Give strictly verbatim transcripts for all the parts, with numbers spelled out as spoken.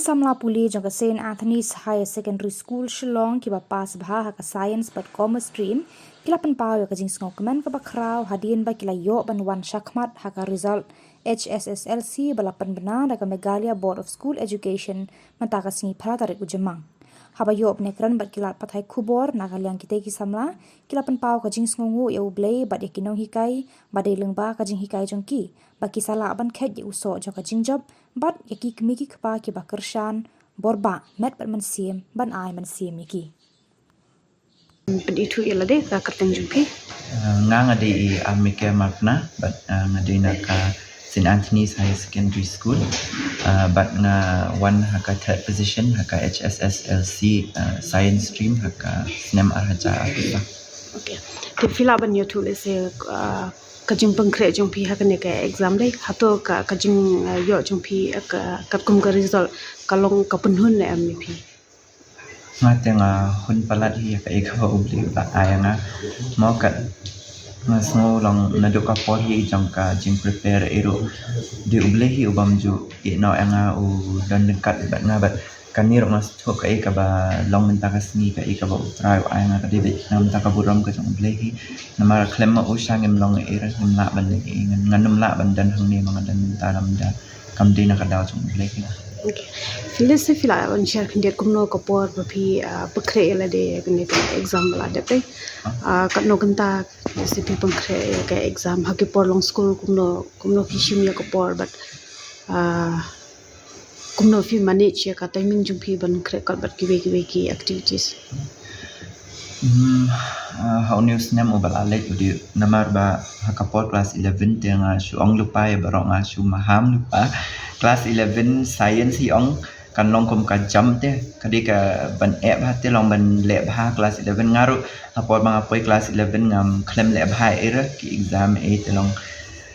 Samla pule jong ka Saint Anthony's Higher Secondary School Shillong kiba pass bha ha ka Science bad Commerce stream ki la pynpaw ïa ka jingsngewkmen kaba khraw hadien ba ki la ïoh ban wan shakhmat ha ka result H S S L C ba la pynbna da ka Meghalaya Board of School Education mynta ka sngi phra tarik u Jymmang. Haba ïoh ban ïakren bad ki lad pathai khubor na ka liang kitei ki samla, ki la pynpaw ka jingsngewnguh ïa U Blei bad ïa ki nonghikai ba dei lyngba ka jinghikai jong ki ba ki sa lah ban kheit ïa u soh jong ka jingjop bad ïa ki kmie ki kpa kiba kyrshan bor ba met bad mynsiem ban ai mynsiem ïa ki. Pynithuh ïa lade ka kyrteng jong phi. Ah, nga nga dei i Amike Markna bad, ah, nga dei na ka Saint Anthony's Higher Secondary School, ah, bad nga wan ha ka third position ha ka H S S L C, ah, Science stream ha ka snem ar hajar arphew. Okay. Te phi lah ban ïathuh lehse, ah, ka jingpynkhreh jong phi ha kane ka exam dei, hato ka, ka jing, ah, ïoh jong phi, ah, ka, katkum ka result ka long ka pynhun ne em ïa phi? Nga te nga hun palat hi ïa kaei kaba U Blei u la ai ïa nga. Mo kat nga sngew long naduh ka por hi jong ka jingprepare ïa ruh. Dei U Blei hi u bym ju ïeh noh ïa nga, u don ryngkat bad nga bad kane ruh nga sngewthuh kaei kaba long mynta ka sngi, kaei kaba U Trai u ai ïa nga ka dei beit na mynta ka burom ka jong U Blei hi. Namar khlem ma u sha ngim long ei ruh, ngim lah ban leh ei, ngan, ngan ym lah ban don hangne ma nga don mynta lymda kam dei na ka daw jong U Blei hi. Okay. Lehse phi lah ban share khyndiat kumno ka por ba phi, ah, pynkhreh ïa lade ïa kane ka exam ba la dep dei. Ah, katno kynta lehse phi pynkhreh ïa ka exam ha ki por long skul, kumno, kumno phi shim ïa ka por bad, ah, kumno phi manage ïa ka timing jong phi ban khreh kot bad kiwei kiwei ki activities? Hmm, ah, ha une u snem uba la leit u dei namar ba ha ka por class eleven te nga shu ong lypa ïa baroh, nga shu maham lypa. Class eleven science hi ong kan long kum ka jam te, ka dei ka ban eh bha te long ban leh bha class eleven. Nga ruh ha por ba nga poi class eleven ngam khlem leh bha ei ruh ki exam ei te long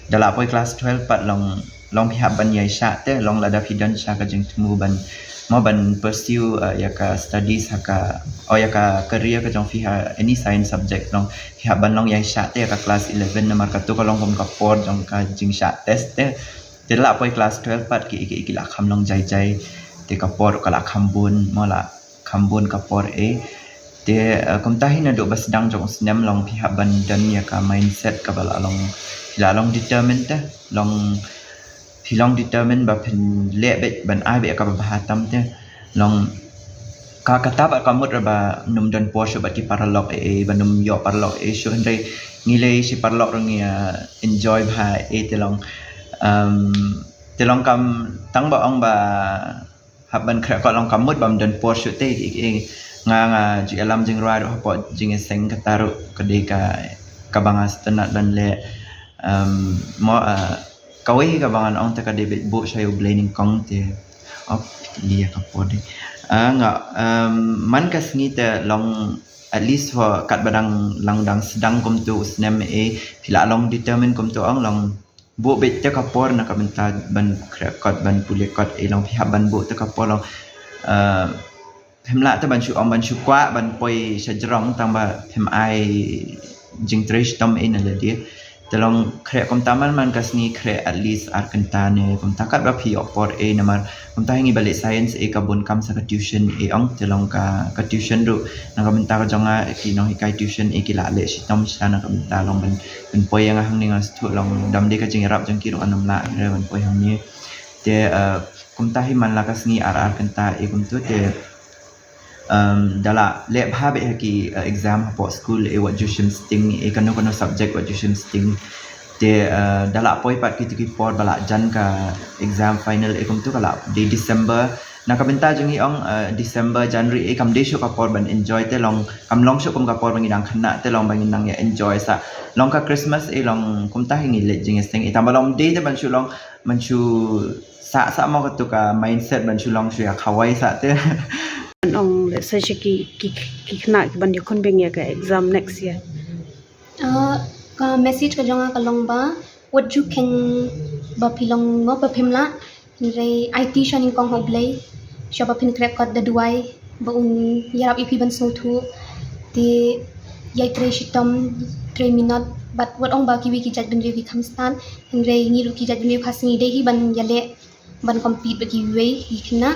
da la poi class twelve pat long, long phi hap ban ïaishah te long lada phi don sha ka jingthmu ban mo ban pursue, uh, ïa ka studies ha ka, o ïa ka career ka jong phi ha any science subject long phi hap ban long ïaishah te ïa ka class eleven namar kato ka long kum ka por jong ka jingshah test te. Te la poi class twelve pat ki, ki, ki la kham long jai jai. Te ka por ka la kham bun, mo la kham bun ka por ei. Te, eh, kumta hi naduh ba sdang jong u snem long phi hap ban don ïa ka mindset kaba la long, phi la long determined te, long phi long determined ba phin leh beit ban ai beit ïa kaba bha tam te. Long ka, kata bad ka mut ruh ba ngam don por shuh bad ki paralok ei, ba ngam ïoh paralok ei shuh, hynrei ngi leit shi paralok ruh ngi, ah, enjoy bha ei te long, um, te long kam tang ba ong ba hap ban khreh kot long ka mut bym don por shuh te, ki, ki, nga, nga ju ïalam jingrwai ruh hapoh jingïaseng, kata ruh ka dei ka, kaba nga sngewtynnat ban leh, um, mo, uh, kawei kaba ngan ong te ka dei beit buh sha U Blei nyngkong te. Op, lia ka por dei. Ah, nga, um, man ka sngi te long at least for katba dang, long dang sdang kumto u snem ei, phi la long determine kumto ong long buh beit te ka por na ka bynta ban khreh kot ban pule kot ei, long phi hap ban buh te ka por long, eh, phim lah te ban shu ong ban shu kwah ban poi sha jrong tang ba phim ai jingtrei shitom ei na lade. Te long khreh kumta man, man ka sngi khreh at least ar kynta ne kumta katba phi ïoh por ei, namar kumta hi ngi ba leh science ei ka bun kam sa ka tuition ei ong, te long ka, ka tuition ruh na ka bynta ka jong nga, ki nonghikai tuition ei ki la leh shitom sha na ka bynta long ban, ban poi ïa nga hangne, nga sngewthuh long dam dei ka jingïarap jong ki ruh ngan ym lah hi re ban poi hangne. Te, eh, kumta hi man la ka sngi ar, ar kynta ei kumto te, um, da la leh bha beit ha ki, eh, exam hapoh skul ei, wat ju shim sting ei, kano kano subject wat ju shim sting. Te, eh, da la poi pat kito ki por ba la jan ka exam final ei kumto ka la dei December. Na ka bynta jong ngi ong, eh, December, January ei kam dei shuh ka por ban enjoy te long, kam long shuh kum ka por ba ngi dang khynnah te long ba ngin nang ïa enjoy sah. Long ka Christmas ei long kumta hi ngi leit jingïaseng ei, tang ba long dei te ban shu long, ban shu sah sah mo kato ka mindset ban shu long shu ïa khawai sah te. Ngan ong lehse sha ki, ki, ki khynnah ki ban ïakhun beiñ ïa ka exam next year. Ah, ka message ka jong nga ka long ba wat ju kheiñ ba phi long mo ba phim lah, hynrei aiti sha nyngkong ha U Blei, sha ba phin khreh kot da duwai ba un ïarap ïa phi ban sngewthuh. Te ïai trei shitom, trei minot, bad wat ong ba kiwei ki jait bynriew ki kham stad, hynrei ngi ruh ki jait bynriew ka sngi dei hi ban ïaleh ban compete bad kiwei ki khynnah.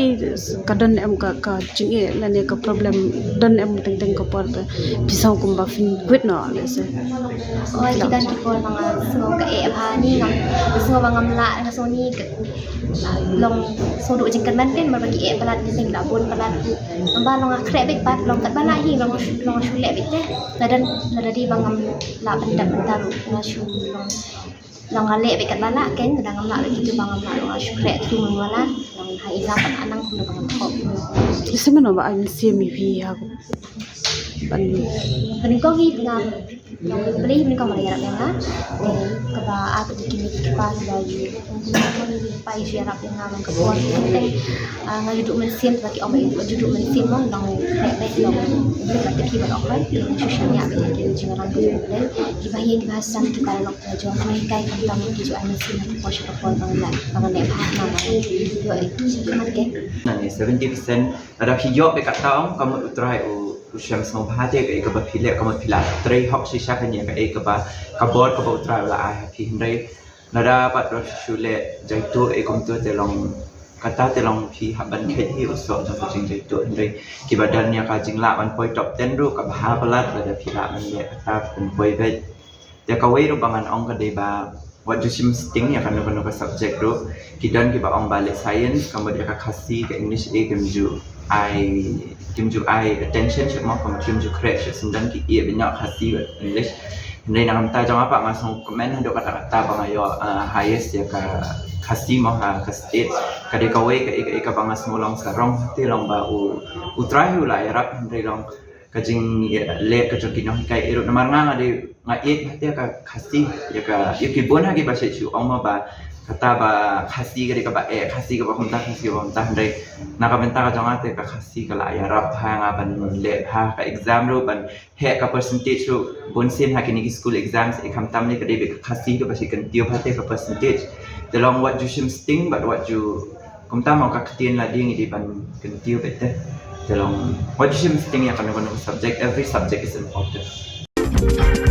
phi ka don em ka ka jingeh lane ka problem don em teng teng ka por ba phi sngew kumba phin quit noh lehse. Oi, ki don ki por ba nga sngew ka eh bha ni, nga sngew ba ngam lah, nga sngew ni ka long sngew duh jingkyrmen ken, mar ba ki eh palat ni teng la bun palat. Namar long nga khreh beit pat, long katba lah hi long long shu leh beit te. Lada lada dei ba ngam lah pyndep mynta ruh nga shu long long nga leh beit katba lah ken, lada ngam lah beit kito ba ngam lah long nga shu khreh through mynwala, long ha ila pat anang kumno ba ngam thok. Ise mano ba ai mynsiem ïa phi ha ban Pynigong hi nga Long beli beli kong beli yarap yang nga. Te kaba a ka dikini ki pa ki la ju ki pa ju yarap yang nga long ka por ki te. Nga ju duh mynsiem ba ki ong ba ju duh mynsiem long long khreh beit long beli ba te ki ba long khreh ki shu shu nya beit ki jingïarap ki beli ki ba hi ki ba san ki ba long ka jong ka kai ka tam ki ju ai mynsiem ki por shu ka por bang la bang la ha na ba yo ki man ke. Nani seventy percent lada phi ïoh beit kata ong ka mut U Trai u u shem sngewbha te kaei kaba phi leh ka mut phi la trei hok shisha kane kaei kaba ka bor kaba U Trai u la ai ha phi hynrei lada pat ba phi shu leh jaituh ei kumta te long kata te long phi hap ban khet hi u soh jong ka jingjaituh hynrei kiba don ïa ka jinglah ban poi top ten ruh ka bha palat lada phi lah ban leh kata ban poi beit. Te kawei ruh ba ngan ong ka dei ba wat ju shim sting ïa kano kano ka subject ruh. Ki don kiba ong ba leh science ka mut ïa ka Khasi ka English A kim ju ai kim ju ai attention shuh mo ka mut kim ju khreh shuh, sngewdon ki ïeh beit ïa ka Khasi bad English. Hynrei na ka bynta jong nga pat nga sngewkmen haduh katta katta ba nga ïoh highest ïa ka Khasi mo ha ka state. Ka dei kawei kaei kaei kaba nga sngewlong sarong te long ba u U Trai u la ïarap hynrei long ka jingleh ka jong ki nonghikai ei ruh namar nga nga dei nga ïeit bha te ka Khasi ïa ka ïa ki bun ha kiba shu ong ma ba kata ba Khasi ka dei kaba eh, Khasi kaba kumta, Khasi kaba kumta, hynrei na ka bynta ka jong nga te ka Khasi ka la ïarap ha nga ban leh ha ka exam ruh, ban heh ka percentage ruh. Bun sien ha kine ki school exams, eh, khamtam ne ka dei beit ka Khasi kaba shu kyntiew bha te ka percentage. Te long wat ju shim sting bad wat ju, kumta mo, ka ktien lade ngi dei ban kyntiew beit te. Te long wat ju shim sting ïa kano kano subject, every subject is important.